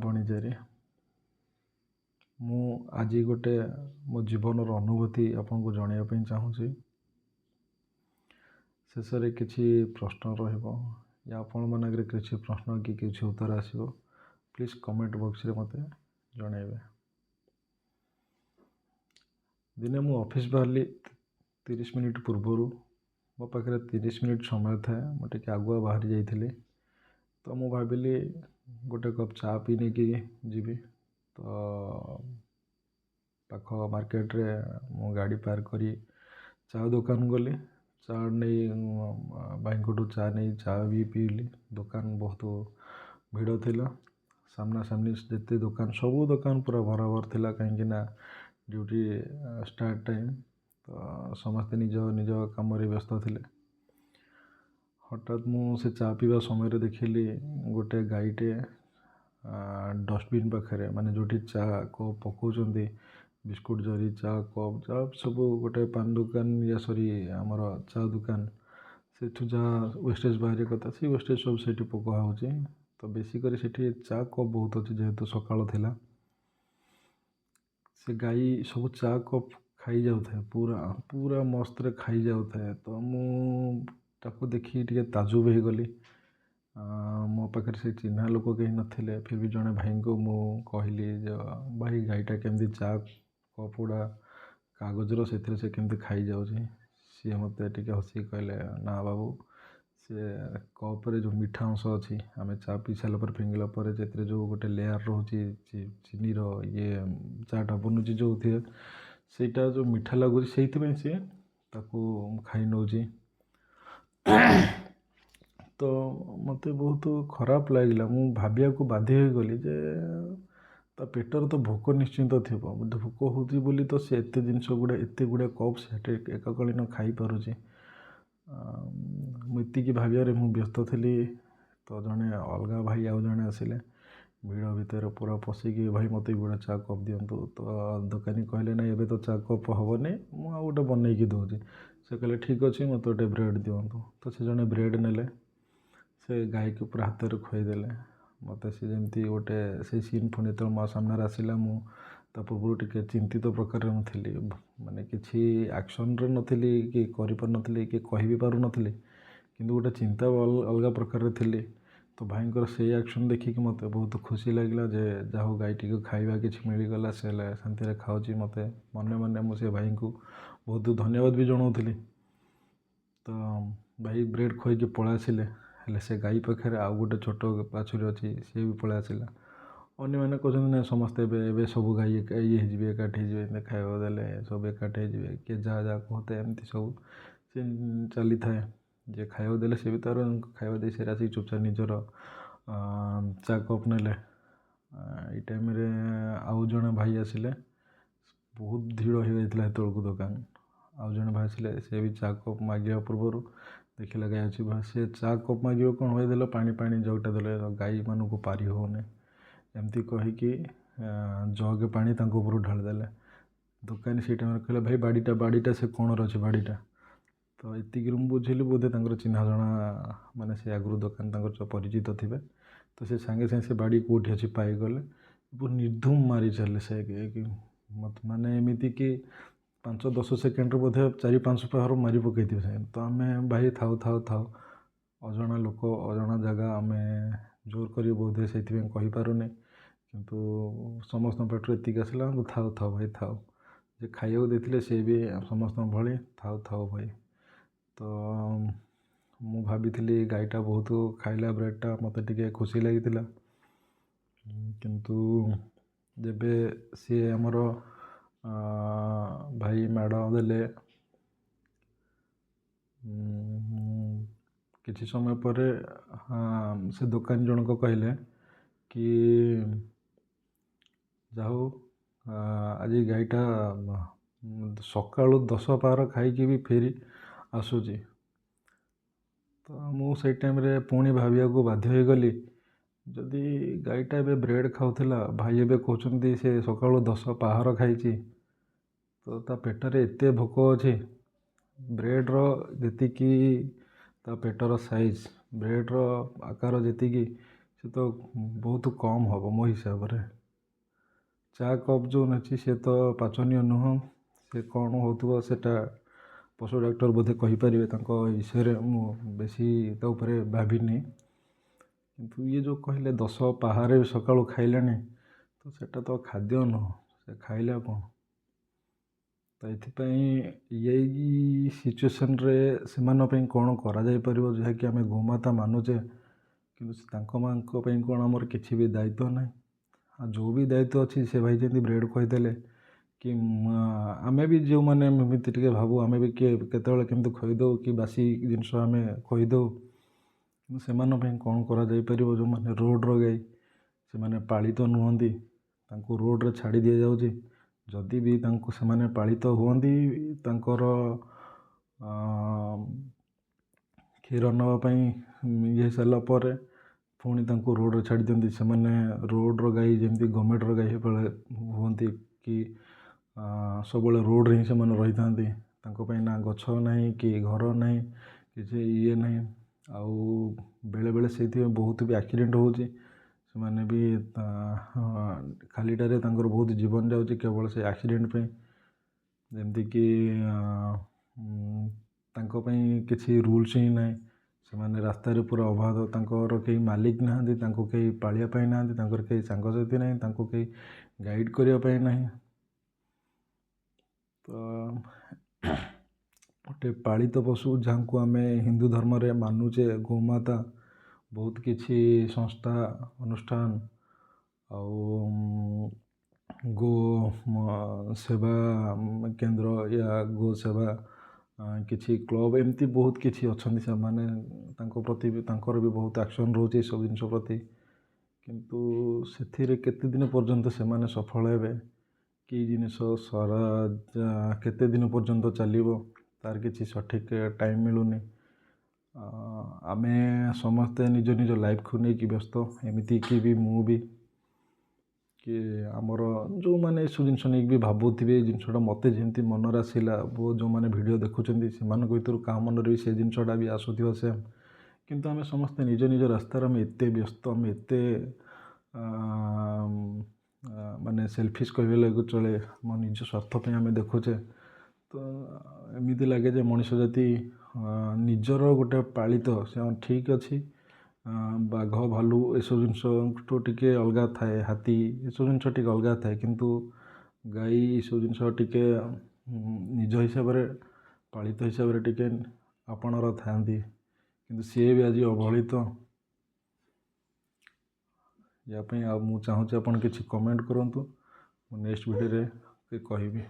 ବଣିଚାରୀ। ମୁଁ ଆଜି ଗୋଟେ ମୋ ଜୀବନର ଅନୁଭୂତି ଆପଣଙ୍କୁ ଜଣାଇବା ପାଇଁ ଚାହୁଁଛି। ଶେଷରେ କିଛି ପ୍ରଶ୍ନ ରହିବ ୟା ଆପଣମାନଙ୍କରେ କିଛି ପ୍ରଶ୍ନ କି କିଛି ଉତ୍ତର ଆସିବ, ପ୍ଲିଜ୍ କମେଣ୍ଟ ବକ୍ସରେ ମୋତେ ଜଣାଇବେ। ଦିନେ ମୁଁ ଅଫିସ୍ ବାହାରିଲି 30 ମିନିଟ୍ ପୂର୍ବରୁ। ମୋ ପାଖରେ 30 ମିନିଟ୍ ସମୟ ଥାଏ, ମୁଁ ଟିକେ ଆଗୁଆ ବାହାରି ଯାଇଥିଲି। ତ ମୁଁ ଭାବିଲି ଗୋଟେ କପ୍ ଚା ପିଇ ନେଇକି ଯିବି। ତ ପାଖ ମାର୍କେଟରେ ମୁଁ ଗାଡ଼ି ପାର୍କ କରି ଚା ଦୋକାନ ଗଲି। ଚା ନେଇ ଭାଇଙ୍କଠୁ ଚା ନେଇ ଚା ବି ପିଇଲି। ଦୋକାନ ବହୁତ ଭିଡ଼ ଥିଲା, ସାମ୍ନାସାମ୍ନି ଯେତେ ଦୋକାନ ସବୁ ଦୋକାନ ପୁରା ଭରାଭର ଥିଲା, କାହିଁକିନା ଡ୍ୟୁଟି ଷ୍ଟାର୍ଟ ଟାଇମ୍, ତ ସମସ୍ତେ ନିଜ ନିଜ କାମରେ ବ୍ୟସ୍ତ ଥିଲେ। ହଠାତ୍ ମୁଁ ସେ ଚା ପିଇବା ସମୟରେ ଦେଖିଲି ଗୋଟେ ଗାଈଟେ ଡଷ୍ଟବିନ୍ ପାଖରେ, ମାନେ ଯେଉଁଠି ଚା କପ୍ ପକାଉଛନ୍ତି, ବିସ୍କୁଟ୍ ଜରି, ଚା କପ୍, ଯାହା ସବୁ ଗୋଟେ ପାନ ଦୋକାନ ୟା ସରି ଆମର ଚା ଦୋକାନ, ସେଠୁ ଯାହା ୱେଷ୍ଟେଜ୍ ବାହାରିବା କଥା ସେଇ ୱେଷ୍ଟେଜ୍ ସବୁ ସେଇଠି ପକା ହେଉଛି। ତ ବେଶୀ କରି ସେଠି ଚା କପ୍ ବହୁତ ଅଛି, ଯେହେତୁ ସକାଳ ଥିଲା। ସେ ଗାଈ ସବୁ ଚା କପ୍ ଖାଇଯାଉଥାଏ, ପୁରା ପୁରା ମସ୍ତରେ ଖାଇଯାଉଥାଏ। ତ ମୁଁ ତାକୁ ଦେଖିକି ଟିକେ ତାଜୁବ ହେଇଗଲି। ମୋ ପାଖରେ ସେ ଚିହ୍ନା ଲୋକ କେହି ନଥିଲେ, ଫିର୍ ବି ଜଣେ ଭାଇଙ୍କୁ ମୁଁ କହିଲି ଯେ ଭାଇ, ଗାଈଟା କେମିତି ଚା କପ୍ ଗୁଡ଼ା କାଗଜର, ସେଥିରେ ସେ କେମିତି ଖାଇଯାଉଛି? ସିଏ ମୋତେ ଟିକେ ହସିକି କହିଲେ, ନା ବାବୁ, ସେ କପ୍ରେ ଯେଉଁ ମିଠା ଅଂଶ ଅଛି, ଆମେ ଚା ପିଇ ସାରିଲା ପରେ ଫିଙ୍ଗିଲା ପରେ ସେଥିରେ ଯେଉଁ ଗୋଟେ ଲେୟାର୍ ରହୁଛି ଚିନିର, ଇଏ ଚାଟା ବନୁଛି ଯେଉଁଥିରେ, ସେଇଟା ଯେଉଁ ମିଠା ଲାଗୁଛି, ସେଇଥିପାଇଁ ସିଏ ତାକୁ ଖାଇ ନେଉଛି। ତ ମୋତେ ବହୁତ ଖରାପ ଲାଗିଲା। ମୁଁ ଭାବିବାକୁ ବାଧ୍ୟ ହୋଇଗଲି ଯେ ତା ପେଟରେ ତ ଭୋକ ନିଶ୍ଚିନ୍ତ ଥିବ, ଭୋକ ହେଉଛି ବୋଲି ତ ସେ ଏତେ ଜିନିଷ ଗୁଡ଼ା, ଏତେ ଗୁଡ଼ାଏ କପ୍ ସେଠି ଏକକାଳୀନ ଖାଇପାରୁଛି। ମୁଁ ଏତିକି ଭାବିବାରେ ମୁଁ ବ୍ୟସ୍ତ ଥିଲି, ତ ଜଣେ ଅଲଗା ଭାଇ ଆଉ ଜଣେ ଆସିଲେ ଭିଡ଼ ଭିତରେ ପୁରା ପଶିକି, ଭାଇ ମୋତେ ବି ଗୋଟେ ଚା କପ୍ ଦିଅନ୍ତୁ। ତ ଦୋକାନୀ କହିଲେ, ନାଇଁ, ଏବେ ତ ଚା କପ୍ ହେବନି, ମୁଁ ଆଉ ଗୋଟେ ବନେଇକି ଦେଉଛି। ସେ କହିଲେ, ଠିକ୍ ଅଛି, ମୋତେ ଗୋଟେ ବ୍ରେଡ଼୍ ଦିଅନ୍ତୁ। ତ ସେ ଜଣେ ବ୍ରେଡ଼୍ ନେଲେ, ସେ ଗାଈକୁ ପୁରା ହାତରେ ଖୁଆଇଦେଲେ। ମୋତେ ସେ ଯେମିତି ଗୋଟେ ସେଇ ସିନ୍ ପୁଣି ଯେତେବେଳେ ମୋ ସାମ୍ନାରେ ଆସିଲା, ମୁଁ ତା ପୂର୍ବରୁ ଟିକେ ଚିନ୍ତିତ ପ୍ରକାରରେ ମୁଁ ଥିଲି, ମାନେ କିଛି ଆକ୍ସନ୍ରେ ନଥିଲି କି କରିପାରୁନଥିଲି କି କହିବି ପାରୁନଥିଲି, କିନ୍ତୁ ଗୋଟେ ଚିନ୍ତା ଅଲଗା ପ୍ରକାରରେ ଥିଲି। ତ ଭାଇଙ୍କର ସେଇ ଆକ୍ସନ୍ ଦେଖିକି ମୋତେ ବହୁତ ଖୁସି ଲାଗିଲା ଯେ ଯାହା ହଉ, ଗାଈଟିକୁ ଖାଇବା କିଛି ମିଳିଗଲା, ସେ ହେଲେ ଶାନ୍ତିରେ ଖାଉଛି। ମୋତେ ମନେ ମନେ ମୁଁ ସେ ଭାଇଙ୍କୁ ବହୁତ ଧନ୍ୟବାଦ ବି ଜଣାଉଥିଲି। ତ ଭାଇ ବ୍ରେଡ଼୍ ଖୁଆଇକି ପଳେଇ ଆସିଲେ, ହେଲେ ସେ ଗାଈ ପାଖରେ ଆଉ ଗୋଟେ ଛୋଟ ବାଛୁରୀ ଅଛି, ସିଏ ବି ପଳେଇ ଆସିଲା। ଅନ୍ୟମାନେ କହୁଛନ୍ତି, ନା ସମସ୍ତେ ଏବେ ଏବେ ସବୁ ଗାଈ ଇଏ ହେଇଯିବେ, ଏକାଠି ହେଇଯିବେ, ଏମିତି ଖାଇବାକୁ ଦେଲେ ସବୁ ଏକାଠି ହେଇଯିବେ। କିଏ ଯାହା ଯାହା କହୁଥାଏ, ଏମିତି ସବୁ ସେ ଚାଲିଥାଏ। ଯିଏ ଖାଇବାକୁ ଦେଲେ ସେ ବି ତାର ଖାଇବା ଦେଇ ସାରି ଆସିକି ଚୁପଚାପ ନିଜର ଚା କପ୍ ନେଲେ। ଏଇ ଟାଇମ୍ରେ ଆଉ ଜଣେ ଭାଇ ଆସିଲେ। ବହୁତ ଭିଡ଼ ହେଇଯାଇଥିଲା ସେତେବେଳକୁ ଦୋକାନ। ଆଉ ଜଣେ ଭାଇ ଆସିଲେ, ସେ ବି ଚା କପ୍ ମାଗିବା ପୂର୍ବରୁ ଦେଖିଲା ଗାଈ ଅଛି। ସେ ଚା କପ୍ ମାଗିବ କ'ଣ, ଭାଇ ଦେଲ ପାଣି, ପାଣି ଜଗ୍ଟା ଦେଲେ, ଗାଈମାନଙ୍କୁ ପାରି ହେଉନି, ଏମିତି କହିକି ଜଗ୍ ପାଣି ତାଙ୍କ ଉପରକୁ ଢାଳିଦେଲେ। ଦୋକାନୀ ସେଇ ଟାଇମ୍ରେ କହିଲେ, ଭାଇ ବାଡ଼ିଟା, ବାଡ଼ିଟା ସେ କୋଣରେ ଅଛି ବାଡ଼ିଟା। ତ ଏତିକିରୁ ମୁଁ ବୁଝିଲି ବୋଧେ ତାଙ୍କର ଚିହ୍ନା ଜଣା, ମାନେ ସେ ଆଗରୁ ଦୋକାନ ତାଙ୍କର ପରିଚିତ ଥିବେ। ତ ସେ ସାଙ୍ଗେ ସାଙ୍ଗେ ସେ ବାଡ଼ି କେଉଁଠି ଅଛି ପାଇଗଲେ, ପୁରା ନିର୍ଦ୍ଧୁମ ମାରି ଚାଲିଲେ ସେ। ମାନେ ଏମିତିକି 5 10 ସେକେଣ୍ଡରେ ବୋଧେ 4 5 ପାହାର ମାରି ପକାଇଥିବେ ସେ। ତ ଆମେ, ଭାଇ ଥାଉ ଥାଉ ଥାଉ, ଅଜଣା ଲୋକ, ଅଜଣା ଜାଗା, ଆମେ ଜୋର କରି ବୋଧେ ସେଇଥିପାଇଁ କହିପାରୁନି, କିନ୍ତୁ ସମସ୍ତଙ୍କ ପାଟିରୁ ଏତିକି ଆସିଲା, ଥାଉ ଥାଉ ଭାଇ ଥାଉ। ଯେ ଖାଇବାକୁ ଦେଇଥିଲେ ସେ ବି ସମସ୍ତଙ୍କ ଭଳି, ଥାଉ ଥାଉ ଭାଇ। ତ ମୁଁ ଭାବିଥିଲି ଗାଈଟା ବହୁତ ଖାଇଲା ବ୍ରେଡ଼୍ଟା, ମୋତେ ଟିକେ ଖୁସି ଲାଗିଥିଲା, କିନ୍ତୁ ଯେବେ ସିଏ ଆମର ଭାଇ ମାଡ଼ ଦେଲେ, କିଛି ସମୟ ପରେ ସେ ଦୋକାନୀ ଜଣକ କହିଲେ କି ଯାହା ହଉ, ଆଜି ଗାଈଟା ସକାଳୁ 10 ପାହାର ଖାଇକି ବି ଫେରି ଆସୁଛି। ତ ମୁଁ ସେଇ ଟାଇମ୍ରେ ପୁଣି ଭାବିବାକୁ ବାଧ୍ୟ ହୋଇଗଲି, ଯଦି ଗାଈଟା ଏବେ ବ୍ରେଡ଼୍ ଖାଉଥିଲା, ଭାଇ ଏବେ କହୁଛନ୍ତି ସେ ସକାଳୁ 10 ପାହାର ଖାଇଛି, ତ ତା ପେଟରେ ଏତେ ଭୋକ ଅଛି। ବ୍ରେଡ଼୍ର ଯେତିକି ତା ପେଟର ସାଇଜ୍, ବ୍ରେଡ଼୍ର ଆକାର ଯେତିକି, ସେ ତ ବହୁତ କମ୍ ହେବ ମୋ ହିସାବରେ। ଚା କପ୍ ଯେଉଁ ଅଛି, ସେ ତ ପାଚନୀୟ ନୁହଁ। ସେ କ'ଣ ହେଉଥିବ, ସେଇଟା ପଶୁ ଡାକ୍ତର ବୋଧେ କହିପାରିବେ। ତାଙ୍କ ବିଷୟରେ ମୁଁ ବେଶୀ ତା ଉପରେ ଭାବିନି। କିନ୍ତୁ ଇଏ ଯେଉଁ କହିଲେ 10 ପାହାରେ ବି ସକାଳୁ ଖାଇଲେଣି, ତ ସେଇଟା ତ ଖାଦ୍ୟ ନୁହଁ। ସେ ଖାଇଲା କ'ଣ? ତ ଏଥିପାଇଁ ଏଇ ସିଚୁଏସନ୍ରେ ସେମାନଙ୍କ ପାଇଁ କ'ଣ କରାଯାଇପାରିବ? ଯାହାକି ଆମେ ଗୋମାତା ମାନୁଛେ, କିନ୍ତୁ ତାଙ୍କମାନଙ୍କ ପାଇଁ କ'ଣ ଆମର କିଛି ବି ଦାୟିତ୍ୱ ନାହିଁ? ଆଉ ଯେଉଁ ବି ଦାୟିତ୍ୱ ଅଛି, ସେ ଭାଇ ଯେମିତି ବ୍ରେଡ଼୍ ଖୁଆଇଦେଲେ କି ଆମେ ବି ଯେଉଁମାନେ ଏମିତି ଟିକେ ଭାବୁ, ଆମେ ବି କିଏ କେତେବେଳେ କେମିତି ଖୋଇଦେଉ କି ବାସି ଜିନିଷ ଆମେ ଖୋଇଦେଉ। କିନ୍ତୁ ସେମାନଙ୍କ ପାଇଁ କ'ଣ କରାଯାଇପାରିବ, ଯେଉଁମାନେ ରୋଡ଼ର ଗାଈ, ସେମାନେ ପାଳିତ ନୁହନ୍ତି, ତାଙ୍କୁ ରୋଡ଼ରେ ଛାଡ଼ି ଦିଆଯାଉଛି? ଯଦି ବି ତାଙ୍କୁ ସେମାନେ ପାଳିତ ହୁଅନ୍ତି, ତାଙ୍କର କ୍ଷୀର ନେବା ପାଇଁ ଇଏ ହେଇସାରିଲା ପରେ ପୁଣି ତାଙ୍କୁ ରୋଡ଼ରେ ଛାଡ଼ି ଦିଅନ୍ତି। ସେମାନେ ରୋଡ଼ର ଗାଈ ଯେମିତି ଗଭର୍ଣ୍ଣମେଣ୍ଟର ଗାଈ ହୁଅନ୍ତି କି ସବୁବେଳେ ରୋଡ଼ରେ ହିଁ ସେମାନେ ରହିଥାନ୍ତି। ତାଙ୍କ ପାଇଁ ନା ଗଛ ନାହିଁ କି ଘର ନାହିଁ, କିଛି ଇଏ ନାହିଁ। ଆଉ ବେଳେବେଳେ ସେଇଥିପାଇଁ ବହୁତ ବି ଆକ୍ସିଡ଼େଣ୍ଟ ହେଉଛି। ସେମାନେ ବି ଖାଲିଟାରେ ତାଙ୍କର ବହୁତ ଜୀବନ ଯାଉଛି କେବଳ ସେ ଆକ୍ସିଡ଼େଣ୍ଟ ପାଇଁ। ଯେମିତିକି ତାଙ୍କ ପାଇଁ କିଛି ରୁଲ୍ସ ହିଁ ନାହିଁ। ସେମାନେ ରାସ୍ତାରେ ପୁରା ଅବାଧ। ତାଙ୍କର କେହି ମାଲିକ ନାହାନ୍ତି, ତାଙ୍କୁ କେହି ପାଳିବା ପାଇଁ ନାହାନ୍ତି, ତାଙ୍କର କେହି ସାଙ୍ଗସାଥି ନାହିଁ, ତାଙ୍କୁ କେହି ଗାଇଡ଼ କରିବା ପାଇଁ ନାହିଁ। ତ ଗୋଟେ ପାଳିତ ପଶୁ, ଯାହାଙ୍କୁ ଆମେ ହିନ୍ଦୁ ଧର୍ମରେ ମାନୁଛେ ଗୋମାତା, ବହୁତ କିଛି ସଂସ୍ଥା, ଅନୁଷ୍ଠାନ ଆଉ ଗୋ ସେବା କେନ୍ଦ୍ର ୟା ଗୋ ସେବା କିଛି କ୍ଲବ୍, ଏମିତି ବହୁତ କିଛି ଅଛନ୍ତି। ସେମାନେ ତାଙ୍କ ପ୍ରତି ବି, ତାଙ୍କର ବି ବହୁତ ଆକ୍ସନ୍ ରହୁଛି ଏସବୁ ଜିନିଷ ପ୍ରତି। କିନ୍ତୁ ସେଥିରେ କେତେ ଦିନ ପର୍ଯ୍ୟନ୍ତ ସେମାନେ ସଫଳ ହେବେ କି ଜିନିଷ ସରା କେତେ ଦିନ ପର୍ଯ୍ୟନ୍ତ ଚାଲିବ, ତାର କିଛି ସଠିକ୍ ଟାଇମ୍ ମିଳୁନି। ଆମେ ସମସ୍ତେ ନିଜ ନିଜ ଲାଇଫ୍କୁ ନେଇକି ବ୍ୟସ୍ତ। ଏମିତିକି ବି ମୁଁ ବି କି ଆମର ଯେଉଁମାନେ ଏସବୁ ଜିନିଷ ନେଇକି ବି ଭାବୁଥିବେ, ଏଇ ଜିନିଷଟା ମୋତେ ଯେମିତି ମନରେ ଆସିଲା, ବହୁତ ଯେଉଁମାନେ ଭିଡ଼ିଓ ଦେଖୁଛନ୍ତି, ସେମାନଙ୍କ ଭିତରୁ କାହା ମନରେ ବି ସେ ଜିନିଷଟା ବି ଆସୁଥିବ ସେମ୍। କିନ୍ତୁ ଆମେ ସମସ୍ତେ ନିଜ ନିଜ ରାସ୍ତାରେ ଆମେ ଏତେ ବ୍ୟସ୍ତ, ଆମେ ଏତେ ମାନେ ସେଲଫିସ୍ କହିଲେ ଚଳେ, ଆମ ନିଜ ସ୍ୱାର୍ଥ ପାଇଁ ଆମେ ଦେଖୁଛେ। ତ ଏମିତି ଲାଗେ ଯେ ମଣିଷ ଜାତି ନିଜର ଗୋଟେ ପାଳିତ, ସେ ଠିକ୍ ଅଛି, ବାଘ, ଭାଲୁ ଏସବୁ ଜିନିଷଠୁ ଟିକେ ଅଲଗା ଥାଏ, ହାତୀ ଏସବୁ ଜିନିଷ ଟିକେ ଅଲଗା ଥାଏ, କିନ୍ତୁ ଗାଈ ଏସବୁ ଜିନିଷ ଟିକେ ନିଜ ହିସାବରେ ପାଳିତ ହିସାବରେ ଟିକେ ଆପଣାର ଥାଆନ୍ତି। କିନ୍ତୁ ସିଏ ବି ଆଜି ଅବହେଳିତ। ୟା ପାଇଁ ଆଉ ମୁଁ ଚାହୁଁଛି ଆପଣ କିଛି କମେଣ୍ଟ କରନ୍ତୁ, ମୁଁ ନେକ୍ସଟ ଭିଡ଼ିଓରେ କହିବି।